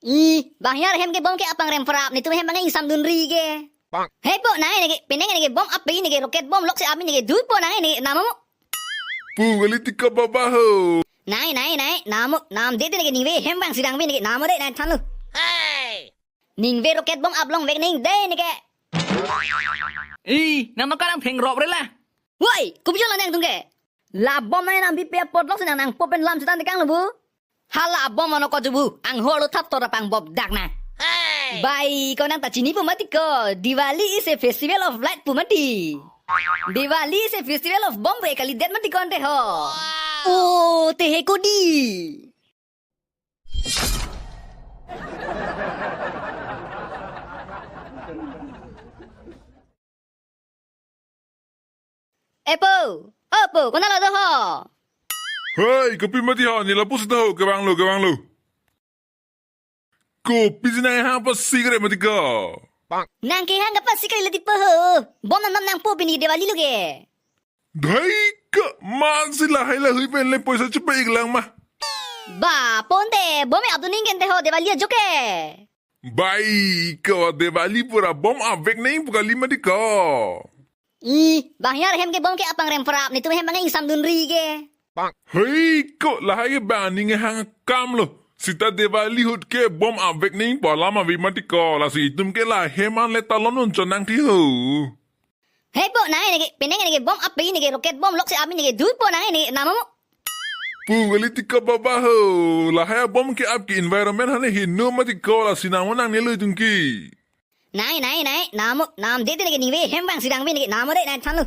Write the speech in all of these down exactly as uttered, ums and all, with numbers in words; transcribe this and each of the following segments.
I, bang hiar hem ke bom ke apang rem prap, netum hem bang ingsam dunri ke. Hei po, nang neke, penang neke bom ape neke rocket bom lok si api neke dui po nang neke namo. Pu kali tiko baba ho. Nang nang nang namo, nam de te neke ningve hem bang sidang ve neke namo de nang thanlo. Ningve rocket bom aplong vek neng de neke. I, nang noka nang phengrop re la. Woi, kopi jo la nangtum ke. La bom nang nang bipe apot lok si nang nangpo pen lam setan tekang lo bu. Hala bom ano ko jubu, anghor lo thap tora pang bom dak na. Bai, ko nang ta chini pu mati ko, Diwali is a festival of light pu mati. Diwali is a festival of bomb ve kali det mati ko ante ho. O, te he ko di. Epo, opo, konat lo do ho? Hei, kopi mati ho, ne lapu seta ho, kevang lo, kevang lo. Kopi si nang hang pa sikre mati ko. Nang kehang ka pa sikre lati po ho. Bom nam nam nangpo pini Diwali lo ke. Dhai ka, man si lahai lahui pen le poisa chepa ik lang ma. Ba, ponte, bom e abdo ning gente ho Diwali ajo ke. Bai, ko Diwali pura bom avek neng pu kali mati ko. I, bang hiar hem ke bom ke apang rem prap, netum hem bang ingsam dunri ke. Hei, ko lahai ke bang ning hang kam lo. Seta Diwali hut ke bom avek neng pu alam ave mati ko, lasi itum ke la hem an le talon un chonang thi ho. Hei po, nang neke, penang neke bom ape neke rocket bom lok si api neke dui po nang neke namo. Pu kali tiko baba ho, lahai bom ke apki environment hane hinu mati ko, lasi nang nang ne lo itum ke. Nang nang nang namo, nam de te neke ningve hem bang sidang ve neke namo de nang thanlo.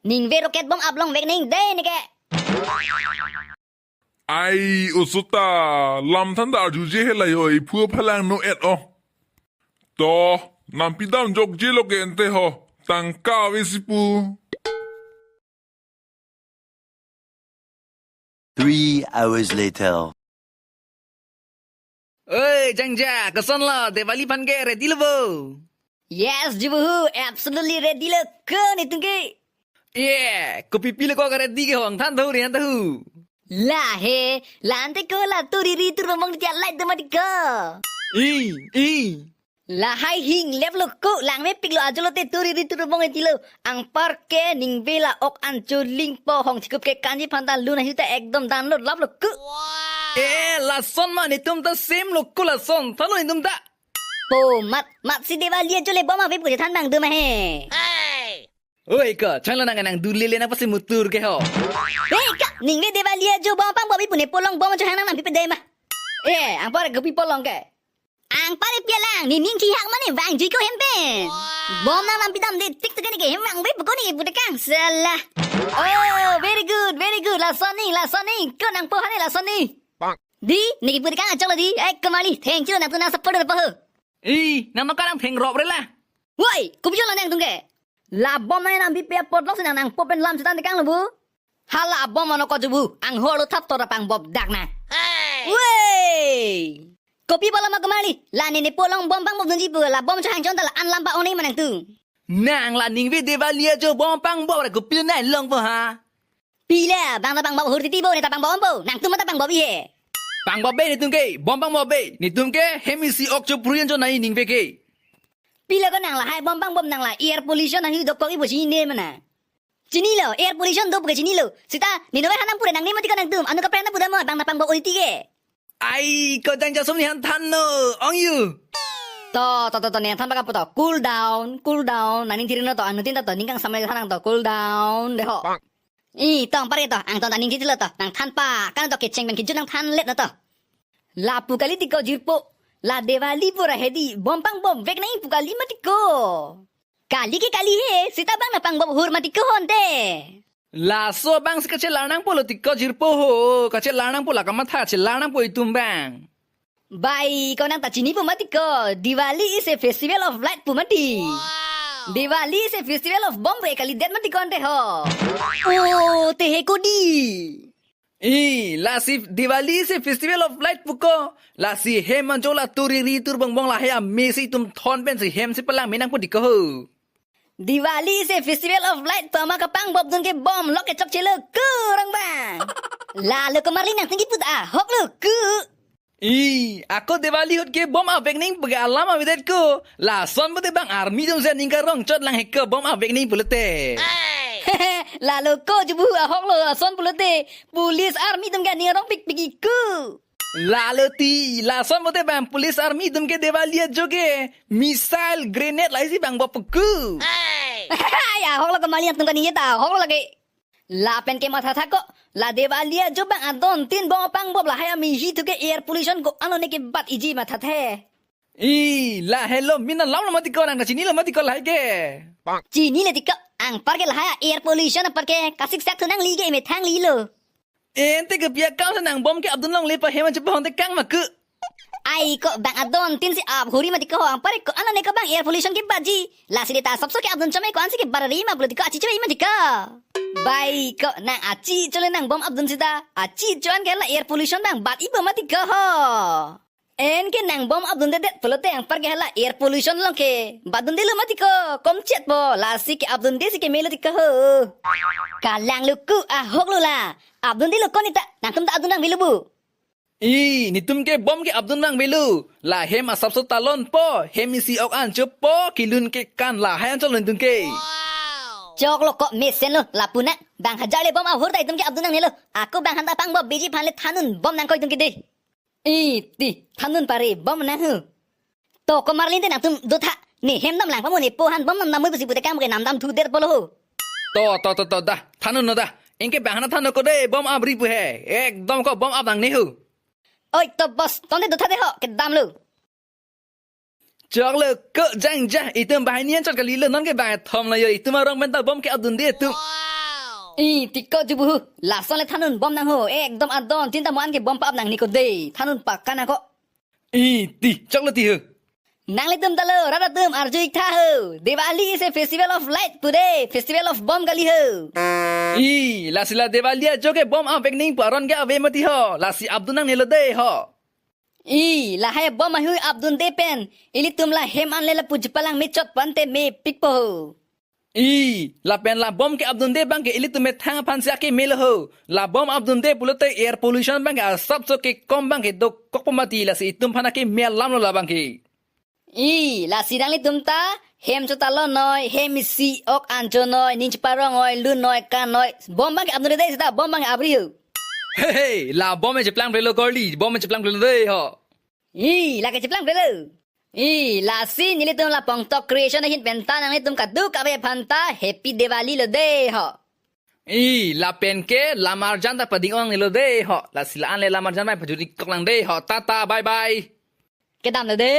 Ningve rocket bom aplong vek neng de neke. Ai, oso ta, lam than ta arjuje he la yo, iphu aphalang no et o. To, nampi dam jokje lo ke ante ho, tangka ave si pu. Three hours later. Oi, Jangja, koson lo, Diwali aphan ke ready lo bo? Yes, jubuhu, absolutely ready lo ko netum ke. Ye, kopi pilo ko ka ready ke ho, angthan tho, rian tho. La he, la ante ko la turi ri tur bong bong tiat light do mati ko. I, i. Lahai hing lep lo ko, lang mepik lo ajo lote turi ri tur bong bong eti lo. Anpar ke ningve la ok an chuling po hong chikup ke kanji aphan ta lun ahi ta ekdom dan lo lap lo ko. E, lason ma netum ta same lo ko lason, thanlo netum ta. Po, mat, mat si Diwali ajo le bom ave pu than bang dum ahe. Oi ko, changlo nang nang dulile nang pasi mutur ke ho. Hei ko, ningve Diwali ajo bom pang bom ave pu ne polong bom cho hang nang nang pipe dei ma. E, anpar kopi polong ke. Anpar pia lang, ne ning thihak mane vang jui ko hem pen. Bom nang nampi dam de tik tik ne ke hem vang ave pu ko ne pu tekang sala. Oh, very good, very good, lason ni, lason ni, ko nangpo hane lason ni. Di, neke pu tekang achok lo di. Eh, kemali, thank you, nangtum nang support lo po ho. I, nang noka nang phengrop re la. Woi, kopi jo la nangtum ke. La bom nang nang bipe apot lok si nang nangpo pen lam setan tekang lo bu. Hala bom ano ko jubu, anghor lo thap tora pang bom dak na. Woi. Kopi bala ma kemali, la ne ne polong bom pang bom dunji pu, la bom cho hang chon ta la an lam pa ong ne ma nangtum. Nang la ningve Diwali ajo bom pang bom re kopi nang long po ha. Pila, bang ta pang bom hur titi bo, ne ta pang bom po, nangtum ta pang bom ihe. Pang bom be netum ke, bom pang bom be, netum ke, hem isi ok cho pruyan cho nai ningve ke. Pila ko nang lahai bom pang bom nang la air pollution nang hi dokok ibo chini ne mana. Chini lo, air pollution do pu ke chini lo. Seta, ne nove hanang pura nang ne mati ko nangtum, anu kapre na puda mo, bang ta pang bom iti ke. Ai, ko Jangja som ni han than no, ong yu. To, to, to, to, ne than baka puto, cool down, cool down, nang ning thiri no to, anu tin ta to, ning kangsamai than nang to, cool down, de ho. I, tong pare to, angton ta ning thitilo to, nang than pa, kan to kecheng pen kejut nang than let na to. La pu kali tiko jirpo, la Diwali pura hedi, bom pang bom vek nang pu kali mati ko. Kali ke kali he, seta bang na pang bom hur mati ko honte. Laso bang si kachelar nangpo lo tiko jirpo ho, kachelar nangpo la kamatha chelar nangpo itum bang. Bai, ko nang ta chini pu mati ko, Diwali is a festival of light pu mati. Diwali is a festival of bomb ve kali det mati ko ante ho. O, te he ko di. I, lasi Diwali is a festival of light pu ko, lasi hem anjo la turi ri tur bong bong lahai amei si itum thon pen si hem si palang me nangpo di ko ho. Diwali is a festival of light, toma kapang bom dun ke bom lok ke chok chelo kurang bang. La lo ko marli nang tinggi put ahok lo ku. I, ako Diwali ahut ke bom avek nangji pu ke alam avedet ko. Lason pute bang army atum si aning karong chot lang he ko bom avek nangji pulote. Lalo ko jubu ahok lo lason pulote. Police army atum ke aning arong pikpik iko. Lalo ti, lason pute bang police army atum ke Diwali ajo ke missile grenade lahai si bang bom puku. Ay, ahok lo kemali atum kaningje ta, ahok lo lake. Lapen ke mathatha ko, la Diwali ajo bang adon tin bom apang bom lahai amehi thu ke air pollution ko-an lone kebat iji mathathe. I, lahelo min alam lo mati ko, nang kachinilo mati ko lahai ke. Chinile ti ko, anpar ke lahai air pollution anpar ke kasik sak thu nangli ke methang lilo. Ente ke pia kam se nang bom ke apdun longle pa hem an chepahong te kang ma ke. Ai ko bang adon tin si aphuri mati ko anpar ko-an lone ko bang air pollution kebat ji. Lasi de ta asapso ke apdun chome ko-an si kebat ri ma pulote ko achi chome mati ko. Bai ko nang achi chole nang bom apdun sita. Achi cho-an ke la air pollution bang bat ipo mati ko ho. En ke nang bom apdundedet pulote anpar ke hala air pollution along ke batdundelo mati ko, komchet po, lasi ke apdunde si kemelo ti ko ho. Kalang lo ko, ahok lo la. Apdundelo ko neta, nangtum ta apdun nangvelo bu. I, netum ke bom ke apdun nangvelo. La hem asapso talon po, hem isi ok an chopo, kelun kekan lahai an chot lo netum ke. Chok lo ko mesen lo, lapu nang, bang hajar le bom ahur ta itum ke apdun nangnelo. Ako bang hanta pang bom biji aphan le thanun bom nang ko itum ke de. I, ti, thanun pare, bom nang ho. To, komarlin te nangtum dotha. Ne hem dam lang pamo ne po han bom nam namui pusi pute kang ke nam dam thu der polo ho. To, to, to, to, da, thanun no da. Anke bang hana thanun ko de, bom ap ri pu he. Ekdom ko bom ap nangne ho. Oi, to boss, tong te dotha de ho, kedam lo. Chok lo ko jang ja, itum banghini an chot kalilo non ke bang thom lo yo, itum arong pen ta bom ke apdunde tu. I, ti ko jubu ho, lason le thanun bom nang ho, ekdom adon tin ta mo-an ke bom pa ap nangne ko de, thanun pa kana ko. I, ti, chok lo ti ho. Nanglitum ta lo, rat atum arju ik tha ho. Diwali is a festival of light pu de, festival of bomb kali ho. I, lasi la Diwali ajo ke bom avek nangji pu aron ke ave mati ho, lasi apdun nangnelo de ho. I, lahai bom ahui apdunde pen, ilitum la hem an le lapu chepalang mechot pante mepik po ho. I, lapen la bom ke apdunde bang ke ilitum methang aphan si akemelo ho. La bom apdunde pulote air pollution bang ke asapso kekom bang ke dokok po mati, lasi itum aphan akeme alam lo la bang ke. I, lasi nanglitum ta hem chotalon noi, hem isi ok an cho noi, ning cheparong noi, lun noi, kan noi, bom bang ke apdunde de seta bom bang ke ap ri ho. He he, la bom e cheplang prelo korli, bom e cheplang prelo de ho. I, lake cheplang prelo. I, lasi nelitum la Pongtok Creation ahin pen ta nanglitum kadokave aphan ta Happy Diwali lo de ho. I, lapen ke lamarjan ta pading-ong nelo de ho. Lasi la-an le lamarjan bai pajuri kok lang de ho. Tata, bye bye. Kedam lo de.